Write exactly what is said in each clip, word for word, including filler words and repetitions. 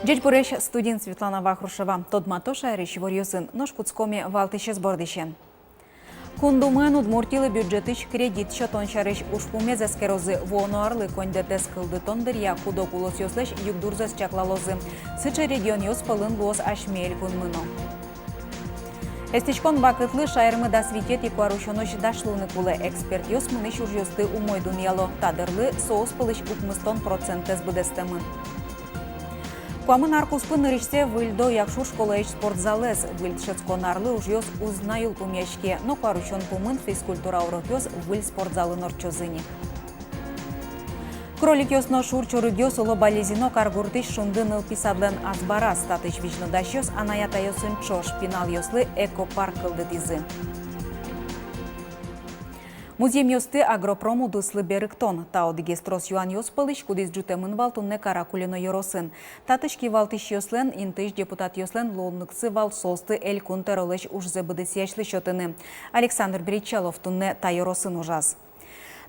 Ӟечбуресь, студиын Светлана Вахрушева. Тодмато шаерысь иворъёсын. Нош кутскомы валтӥсез бордысен. Кун Думаын Удмуртилы бюджетысь кредит сётон сярысь ужпумез эскерозы. Вуоно арлы коньдэтэз кылдытон дыръя куд-ог улосъёслэсь югдурзэс чаклалозы. Сыӵе регионъёс пӧлын луоз асьме элькунмы но. Эстӥськон вакытлы шаермы дас витетӥ куарусёнозь дась луыны кулэ. Экспертъёс мынӥсь ужъёсты умой дунъяло. Та дырлы соос пӧлысь укмыстон процентэз быдэстэмын. Куамын ар куспын нырысьсэ Выльдо Якшур школаысь спортзалэз. Выль дышетскон арлы ужъёс уз на йылпумъяське, но куарусён пумын физкультура урокъёс выль спортзалын ортчозы ни. Кроликъёс но шур чорыгъёс уло Балезино каргуртысь «Шунды» нылпи садлэн азбараз. Татысь визьнодасьёс анай-атайёсын ӵош пиналъёслы экопарк кылдытӥзы. Музъемъёсты агропром удыслы берыктон — та одӥгез трос юанъёс пӧлысь, кудӥз ӝутэмын вал туннэ Каракулино ёросын. Татысь кивалтӥсьёслэн, интыысь депутатъёслэн луонлыксы вал соосты элькун тӧролэсь ужзэ быдэсъясьлы сётыны. Александр Бречалов туннэ та ёросын ужаз.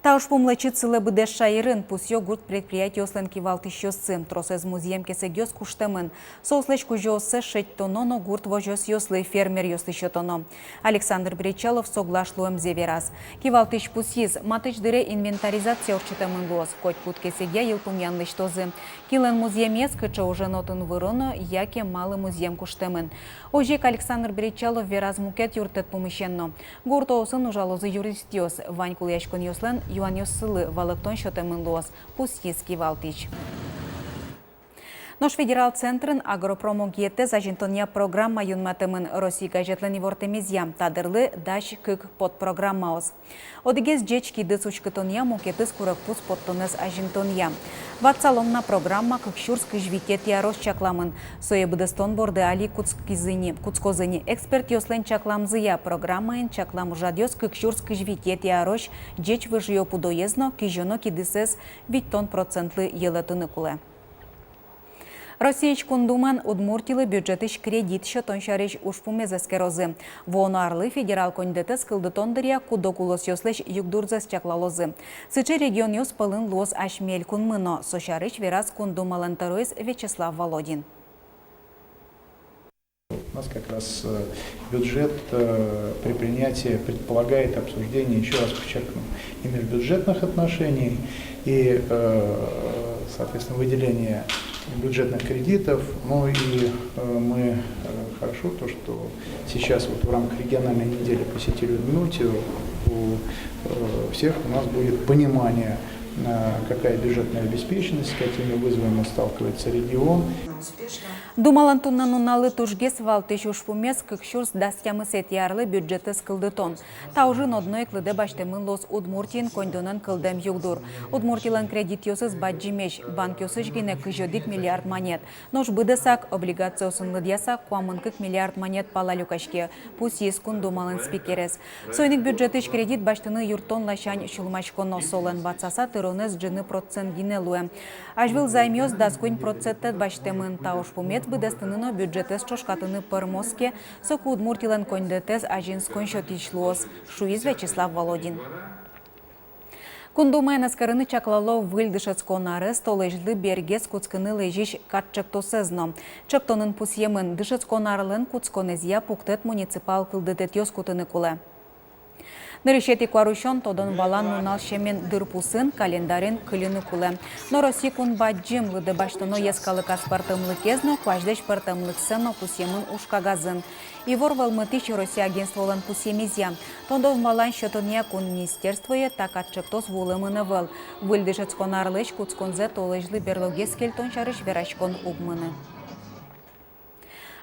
Та ужпум лэчыт сылэ быдэс шаерын, пусъё гурт предприятиослэн кивалтӥсьёссы. Тросэз музъем кесэгъёс куштэмын. Соослэсь кузёоссэс шедьтоно но гурт возёсъёслы, фермеръёслы сётоно. Александр Бречалов соглаш луэмзэ вераз. Кивалтӥсь пусйиз, матысь дыре инвентаризация ортчытэмын луоз, котькуд кесэгъя йылпумъян лэсьтозы: кинлэн музъемез, кыӵе ужен отын выроно, яке малы музъем куштэмын. Озьы ик Александр Бречалов вераз мукет юрттэт пумысен но. Гуртоосын ужалозы юристъёс, вань кулэяськонъёслэн юанъёссылы валэктон сётэмын луоз, пусйиз кивалтӥсь. Нош федерал центрын агропромогетэз азинтонъя программа юнматэмын. «Россия» газетлэн ивортэмезъя, та дырлы дась кык подпрограммаос. Одӥгез — ӟеч кидыс уськытонъя, мукетыз — курегпуз поттонэз азинтонъя. Ватсалом на, программа кык сюрс кызь витетӥ арозь чакламын. Сое быдэстон борды али кутскизы ни, кутскозы ни. Экспертъёслэн чакламзыя, программаен чаклам ужрадъёс кык сюрс кызь витетӥ арозь ӟеч выжыё пудоез но кизёно кидысэз витьтон процентлы йылэтыны кулэ. Россиысь Кун Думаын Удмуртилы бюджетысь кредит сётон сярысь ужпумез эскерозы. Вуоно арлы федерал коньдэтэз кылдытон дыръя куд-ог улосъёслэсь югдурзэс чаклалозы. Сыӵе регионъёс пӧлын луоз асьме элькунмы но. Со сярысь вераз Кун Думалэн тӧроез Вячеслав Володин. У нас как раз, э, бюджет, э, при принятии предполагает обсуждение, ещё раз подчеркну, и межбюджетных отношений, и, э, соответственно, выделение бюджетных кредитов. Ну и, э, мы, э, хорошо то, что сейчас вот в рамках региональной недели посетили Удмуртию, у, э, всех у нас будет понимание, э, какая бюджетная обеспеченность, с какими вызовами сталкивается регион. Думалэн туннэ нуналлы тужгес валтӥсь ужпумез — кык сюрс дас тямысэтӥ арлы бюджетэз кылдытон. Та ужын одно ик лыдэ басьтэмын луоз Удмуртиын коньдонэн кылдэм югдур. Удмуртилэн кредитъёсыз бадӟымесь, банкъёсысь гинэ кызь одӥг миллиард манет. Нош быдэсак, облигациосын лыдъяса, куамын кык миллиард манет пала люкаське, пусйиз Кун Думалэн спикерез. Соин ик бюджетысь кредит басьтыны юрттон ласянь сюлмаськоно. Солэн ватсаса тыронэз ӝыны процент гинэ луэ. Азьвыл займъёс дас куинь процентэд басьтэмын. Та ужпумез быдэстыны но бюджетэз ӵошкатыны пӧрмоз ке, соку Удмуртилэн коньдэтэз азинскон сётӥсь луоз, шуиз Вячеслав Володин. Кун Думаын эскерыны чаклало выль дышетскон арез толэзьлы бергес кутскыны лэзись катӵектосэз но. Ӵектонын пусъемын, дышетскон арлэн кутсконэзъя пуктэт муниципал кылдытэтъёс кутыны кулэ. Нырысетӥ куарусён тодон-валан нунал сямен дырпусын, календарьын кыльыны кулэ. Но Россиысь кун бадӟым, лыдэ басьтоно йӧскалык аспӧртэмлыкез но, куазьлэсь пӧртэмлыксэ но пусъемын уж кагазын. Ивор вӧлмытӥсь Россия агентстволэн пусъемезъя, тодон-валан сётонъя кун министерствое та катӵектос вуылэмын ӧвӧл. Выль дышетскон арлэсь кутсконзэ толэзьлы берлогес кельтон сярысь вераськон уг мыны.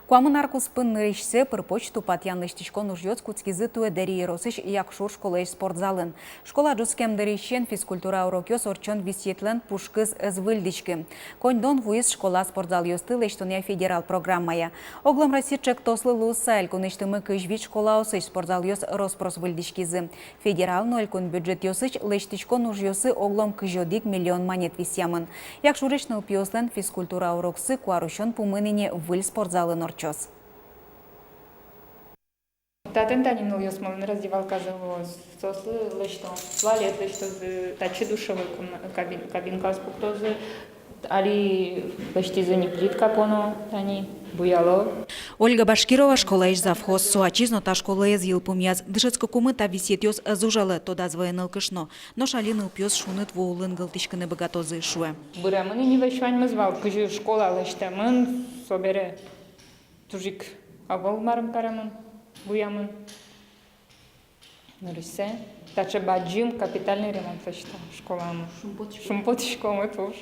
Куамын ар куспын нырысьсэ пыр-поч тупатъян-лэсьтӥськон ужъёс кутскизы туэ Дэри ёросысь Якшур школаысь спортзалын. Школа ӝутскем дырысен физкультура урокъёс ортчон висъетлэн пушкыз ӧз выльдӥськы. Коньдон вуиз школа спортзалъёсты лэсьтонъя федерал программая. Оглом Россия ӵектослы луыса, элькунысьтымы кызь вить школаосысь спортзалъёс рос-прос выльдӥськизы. Федерал но элькун бюджетъёсысь лэсьтӥськон ужъёсы оглом кызь одӥг миллион манет висъямын. Якшурысь нылпиослэн физкультура уроксы куарусён пумын ини выль спортзалын ортчоз. Татын тани нылъёсмылэн раздевалказы луоз, соослы лэсьто, туалет лэсьтозы, татчы душевой комна-, кабин-, кабинкаос пуктозы, али лэсьтӥзы ни плитка поно, тани буяло. Ольга Башкирова школаысь завхоз, со ачиз но та школаез йылпумъяз. Дышетскыкумы та висъетъёс ӧз ужалэ, тодаз вае нылкышно. Нош али нылпиос шуныт ву улын гылтӥськыны быгатозы, шуэ. Быремын ини весь ваньмыз вал, кызьы школа лэсьтэмын, собере туж ик ӧвӧл марым каремын, буямын. Нырысьсэ таӵе бадӟым капитальный ремонт лэсьто школамы. Шумпотӥськом. Шумпотӥськомы туж.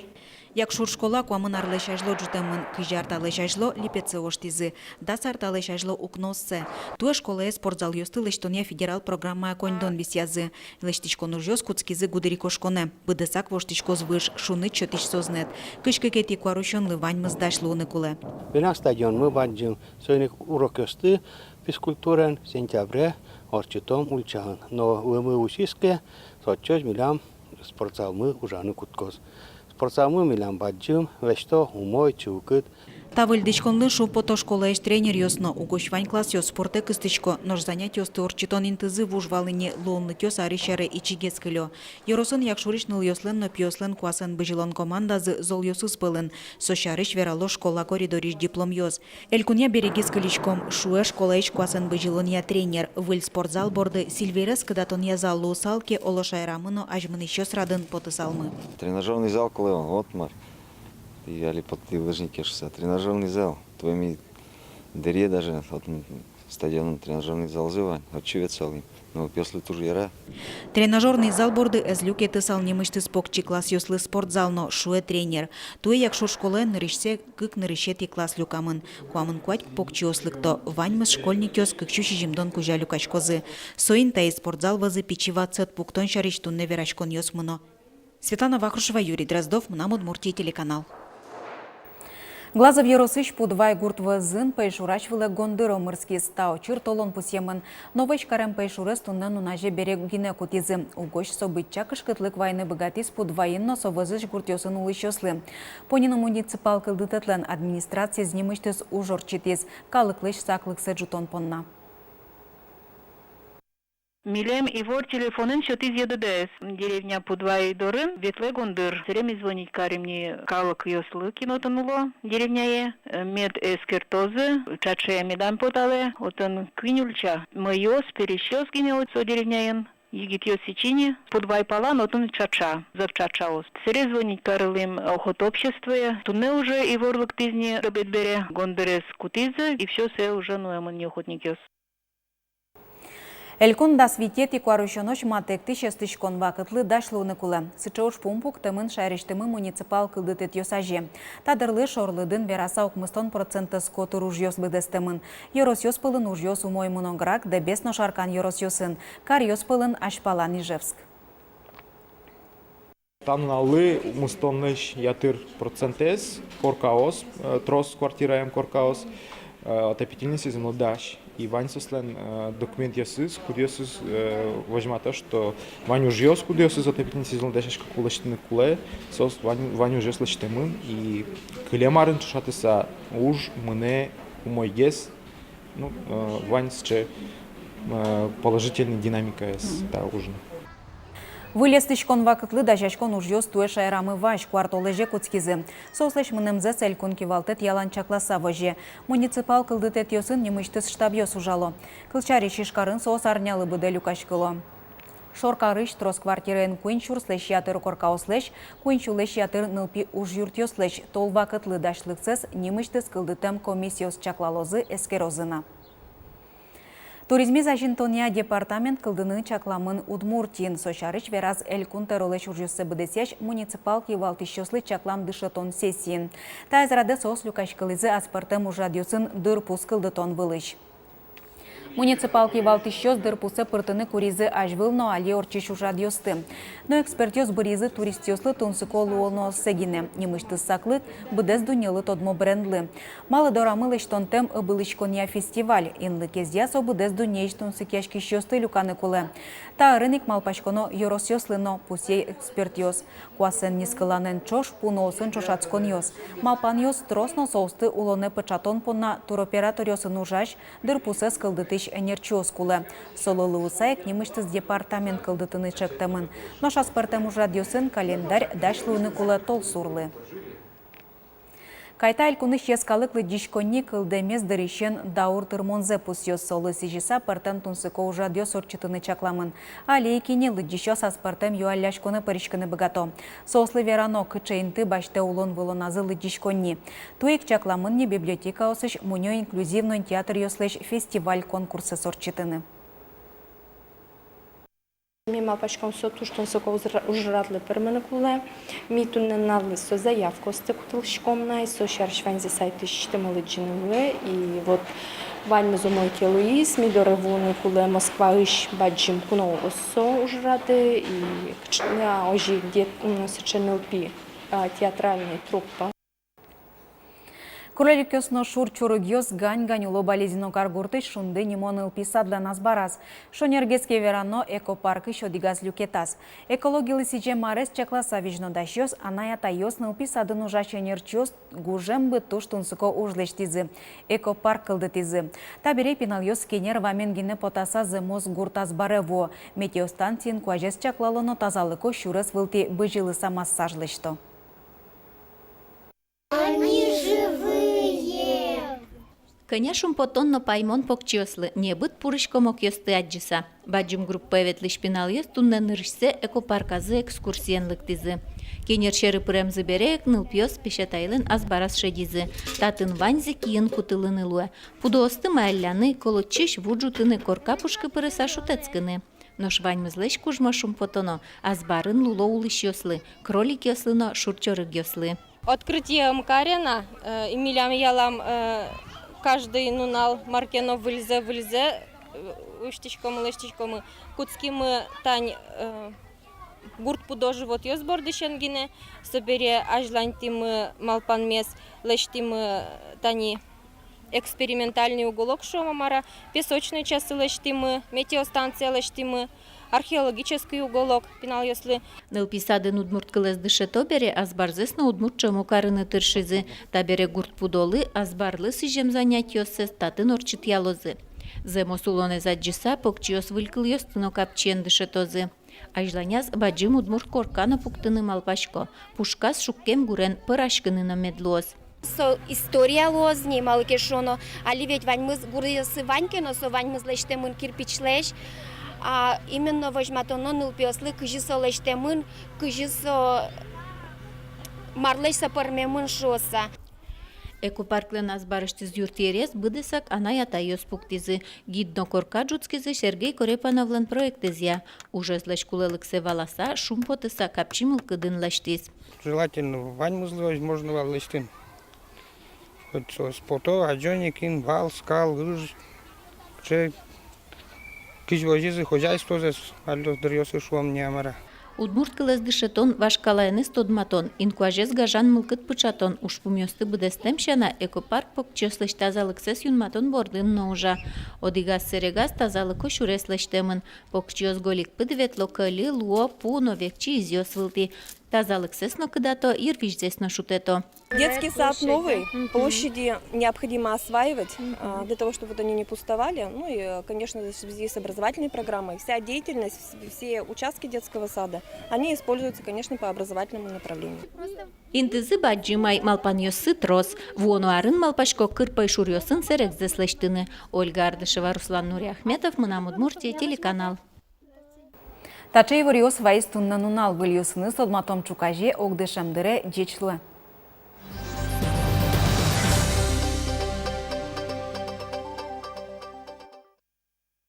Якшур школа куамын арлэсь азьло ӝутэмын, кызь ар талэсь азьло липетсэ воштӥзы, дас ар талэсь азьло укнооссэ. Туэ школае спортзалъёсты лэсьтонъя федерал программая коньдон висъязы. Лэсьтӥськон ужъёс кутскизы гудырикошконэ. Быдэсак воштӥськоз выж, шуныт сётӥсь сӧзнэт. Кызь кыкетӥ куарусёнлы ваньмыз дась луыны кулэ. Милям стадионмы бадӟым, соин ик урокъёсты физкультураен сентябре ортчытом ульчаын. Но лымы усиз ке, со ӵош милям спортзалмы ужаны кутскоз. Спортзалмы милям бадӟым, лэсьто умой, чылкыт. Та выльдӥськонлы шумпото школаысь тренеръёс но. Угось вань классъёс спортэ кыстӥсько, нош занятиосты ортчытон интызы вуж вал ини, луонлыкъёс арысь аре ичигес кылё. Ёросын Якшурысь нылъёслэн но пиослэн куасэн бызьылон командазы золъёсыз пӧлын. Со сярысь верало школа коридорысь дипломъёс. Элькунъя берегес кылиськом, шуэ школаысь куасэн бызьылонъя тренер. Выль спортзал борды сильвирез кыдатонъя зал луысал ке, оло, шаерамы но азьмынӥсьёс радын потысалмы. Тренажёрный зал кулэ вал, вот мар. И али потӥ лыжникъёс шуса. Тренажёрный зал. Туэ ми дыръя даже, вот, м, стадионын тренажёрный залзы вань, отчы ветлысал ини. Но пиослы туж яра. Тренажёрный зал борды ӧз люкетысал нимысьтыз покчи классъёслы спортзал но, шуэ тренер. Туэ Якшур школаын нырысьсэ кык нырысетӥ класс люкамын. Куамын куать покчиос лыкто, ваньмыз школьникъёс кык сю сизьымдон кузя люкаськозы. Соин таиз спортзал вӧзы пичи ватсэт пуктон сярысь туннэ вераськонъёс мыно. Светлана Вахрушева, Юрий Дроздов, «Мынам Удмуртие» телеканал. Глазов ёросысь Пудвай гурт вӧзын пӧйшурась вылэ гондыр омырскиз. Та учыр толон пусъемын. Но вӧсь карем пӧйшурез туннэ нуназе бере гинэ кутӥзы. Угось со быдӟа кышкытлык вайыны быгатӥз Пудвайын но со вӧзысь гуртъёсын улӥсьёслы. Понино муниципал кылдытэтлэн администрациез нимысьтыз уж ортчытӥз калыклэсь саклыксэ ӝутон понна. Милем ивор телефонын сётӥз ЕДДС. Деревня Пудвай дорын ветлэ гондыр. Сэрен звонить карим ни калыкъёслы, кин отын уло деревняе. Мед эскертозы, ӵаӵе медам поталэ, отын куинь ульча. Мӧйыос, пересьёс гинэ отчы со деревняын. Егитъёс ичи ни, Пудвай палан отын ӵаӵа, зӧп ӵаӵаос. Сэре звонить карылӥм охота обществое. Туннэ уже ивор лыктӥз ни, обед бере гондырез кутӥзы, и всё, сое уже нуэмын ни охотникъёс. Элькун дас витетӥ куарусёнозь матэктӥсь эстӥськон вакытлы дась луыны кулэ. Сыӵе ужпум пуктэмын шаерысьтымы муниципал кылдытэтъёс азе. Та дырлы шорлыдын вераса укмыстон процентэз котыр ужъёс быдэстэмын. Ёросъёс пӧлын ужъёс умой мынограк Дэбес но Шаркан ёросъёсын, каръёс пӧлын азьпалан Ижевск. Та нуналлы укмыстонлэсь ятыр процентэз коркаос, э, трос квартираем коркаос, э, отопительный сезонлы дась. И вань соослэн, э, документъёсыз, кудъёсыз, э, возьмато, что вань ужъёс, кудъёсыз отопительный сезонлы дасяськыку лэсьтыны кулэ, соос вань, вань ужъёс лэсьтэмын, и кылем арын ӵошатыса уж мынэ умойгес, ну, э, вань сыӵе, э, положительный динамикаез та ужын. Выль эстӥськон вакытлы дасяськон ужъёс туэ шаерамы вазь куартолэзе кутскизы. Соослэсь мынэмзэс элькун кивалтэт ялан чакласа возе. Муниципал кылдытэтъёсын нимысьтыз штабъёс ужало. Кылсярысь, Ижкарын соос арнялы быдэ люкаськыло. Шоркарысь трос квартираен куинь сюрслэсь ятыр коркаослэсь куинь сюлэсь ятыр нылпи ужъюртъёслэсь тол вакытлы дасьлыксэс нимысьтыз кылдытэм комиссиос чаклалозы, эскерозы на. Туризмез азинтонъя департамент кылдыны чакламын Удмуртиын. Со сярысь вераз Элькун тӧролэсь ужъёссэ быдэсъясь муниципал кивалтӥсьёслы чаклам дышетон сессиын. Таиз радэ соос люкаськылӥзы аспӧртэм ужрадъёсын дырпус кылдытон вылысь. Муниципал кивалтӥсьёс дырпусэ пыртыны куризы азьвыл но али ортчись ужрадъёсты. Но экспертъёс быръизы туристъёслы тунсыко луонооссэ гинэ. Нимысьтыз саклык — быдэс дуннелы тодмо брендлы. Малы дорамы лэсьтонтэм ыбылӥськонъя фестиваль? Инлыкезъя со быдэс дуннеысь тунсыкъяськисьёсты люканы кулэ. Та ӧрын ик малпаськоно ёросъёслы но, пусъе экспертъёс. Куасэн нискыланэн ӵош пу ноосын ӵошатсконъёс. Малпанъёс трос, но соосты улонэ пыӵатон понна туроператоръёсын ужась, дырпусэз кылдытӥсь ӧнерчиос кулэ. Солы луыса ик нимысьтыз департамент кылдытыны чектэмын. Нош аспӧртэм ужрадъёсын календарь дась луыны кулэ толсурлы. Кайта элькунысь йӧскалык лыдӟиськонни кылдэмез дырысен даур тырмонзэ пусъёз. Солы сӥзьыса пӧртэм тунсыко ужрадъёс ортчытыны чакламын. Али ик ини лыдӟисьёс аспӧртэм юалляськонэ пыриськыны быгато. Соослы верано, кыӵе инты басьтэ улон-вылоназы лыдӟиськонни. Туэ ик чакламын ни библиотекаосысь, мунё инклюзивной театръёслэсь фестиваль-конкурсэз ортчытыны. Ми малпаськом, со туж тунсыко ужра-, ужрадлы пӧрмыны кулэ. Ми туннэ нуналлы со заявкаосты кутылӥськом на, и со сярысь ваньзэ сайтысьтымы лыдӟыны луэ. И вот ваньмыз умой ке луиз, ми доры вуыны кулэ Москваысь бадӟым куноос со ужрады, и кыӵе-, а, озьы ик дет-, м, сыӵе нылпи, а, театральной труппа. Кроликъёс но шур чорыгъёс гань-гань уло Балезино каргуртысь «Шунды» нимо нылпи садлэн азбараз. Шонергес ке верано, экопаркысь одӥгаз люкетаз. Экологилы сӥзем арез чакласа, визьнодасьёс, анай-атайёс, нылпи садын ужась ӧнерчиос гужем быт туж тунсыко уж лэсьтӥзы, экопарк кылдытӥзы. Табере пиналъёс кенер вамен гинэ потаса зэмос гурт азбаре вуо. Метеостанциын куазез чаклало но тазалыко сюрес вылтӥ бызьылыса массаж лэсьто. Они живые! Кӧня шумпотон но паймон покчиослы, небыт пурысь комокъёсты адӟыса. Бадӟым группае ветлӥсь пиналъёс туннэ нырысьсэ экопарказы экскурсиен лыктӥзы. Кенер сьӧры пыремзы бере ик нылпиос песятайлэн азбараз шедизы. Татын ваньзэ киын кутылыны луэ. Пудоосты маялляны, колодчысь ву ӝутыны, корка пушкы пырыса шутэтскыны. Нош ваньмызлэсь кужмо шумпотоно азбарын луло улӥсьёслы, кроликъёслы но шур чорыгъёслы. Открытие МКАРена, э, и милям ялан, э, каждый нунал мар ке но выльзэ, выльзэ, э, усьтӥськомы, лэсьтӥськомы. Кутскимы тань, э, гурт пудо животъёс бордысен гинэ, собере азьланьтӥмы малпанмес, лэсьтӥмы тани экспериментальный уголок шуом-а, мар-а, песочный часы лэсьтӥмы, метеостанция лэсьтӥмы, археологический уголок пиналъёслы. Нылпи садын удмурт кылэз дышето бере, азбарзэс но удмурт ӵем карыны тыршизы. Табере гурт пудолы, азбарлы сӥзем занятиоссэс татын ортчытъялозы. Зэмос улонэз адӟыса, покчиос выль кылъёсты но капчиен дышетозы. Азьланяз бадӟым удмурт корка но пуктыны малпасько. Пушказ шуккем гурен пӧраськыны но мед луоз. Со история луоз ни, малы ке шуоно, али ведь ваньмыз гуръёсы вань ке но, со ваньмыз лэсьтэмын кирпичлэсь, а именно возьматоно нылпиослы, кызьы со лэсьтэмын, кызьы со, марлэсь со пӧрмемын шуыса. Экопарклэн азбарысьтыз юртъерез быдэсак анай-атайёс пуктӥзы. Гид но корка ӝутскизы Сергей Корепановлэн проектэзъя. Ужезлэсь кулэлыксэ валаса, шумпотыса, капчи мылкыдын лэсьтӥз. Желательно ваньмызлы возможно вал лэсьтыны. Хоть соос пото, адӟо ни, кин вал, скал, ыж, кыӵе, кызьы возизы хозяйствозэс, али дыръёсы шуом ни, а мар-а. Удмурт кылэз дышетон, вашкалаеныз тодматон, инкуазез гажан мылкыд пыӵатон ужпумъёсты быдэстэм сяна, экопарк покчиослэсь тазалыксэс юнматон бордын но ужа. Одӥгаз сэрегаз тазалыко сюрес лэсьтэмын. Покчиос гольык пыд ветло, кӧльы, луо, пу но векчи изъёс вылтӥ. Тазалыксэс но кыдато, йырвизьзэс но шутэтто. Детский сад новый, площади необходимо осваивать, а, для того, чтобы вот они не пустовали. Ну и, э, конечно, в связи с образовательной программой вся деятельность, вс-, все участки детского сада, они используются, конечно, по образовательному направлению. Интызы бадӟым ай, малпанъёссы трос. Вуоно арын малпасько кыр пӧйшуръёсын сэрегзэс лэсьтыны. Ольга Ардашева, Руслан Нуриахметов, «Мынам Удмуртие» телеканал. Таӵе иворъёс вайиз туннэ нунал. Выльёсыныз тодматом ӵуказе, огдышем дыре. Ӟеч луэ.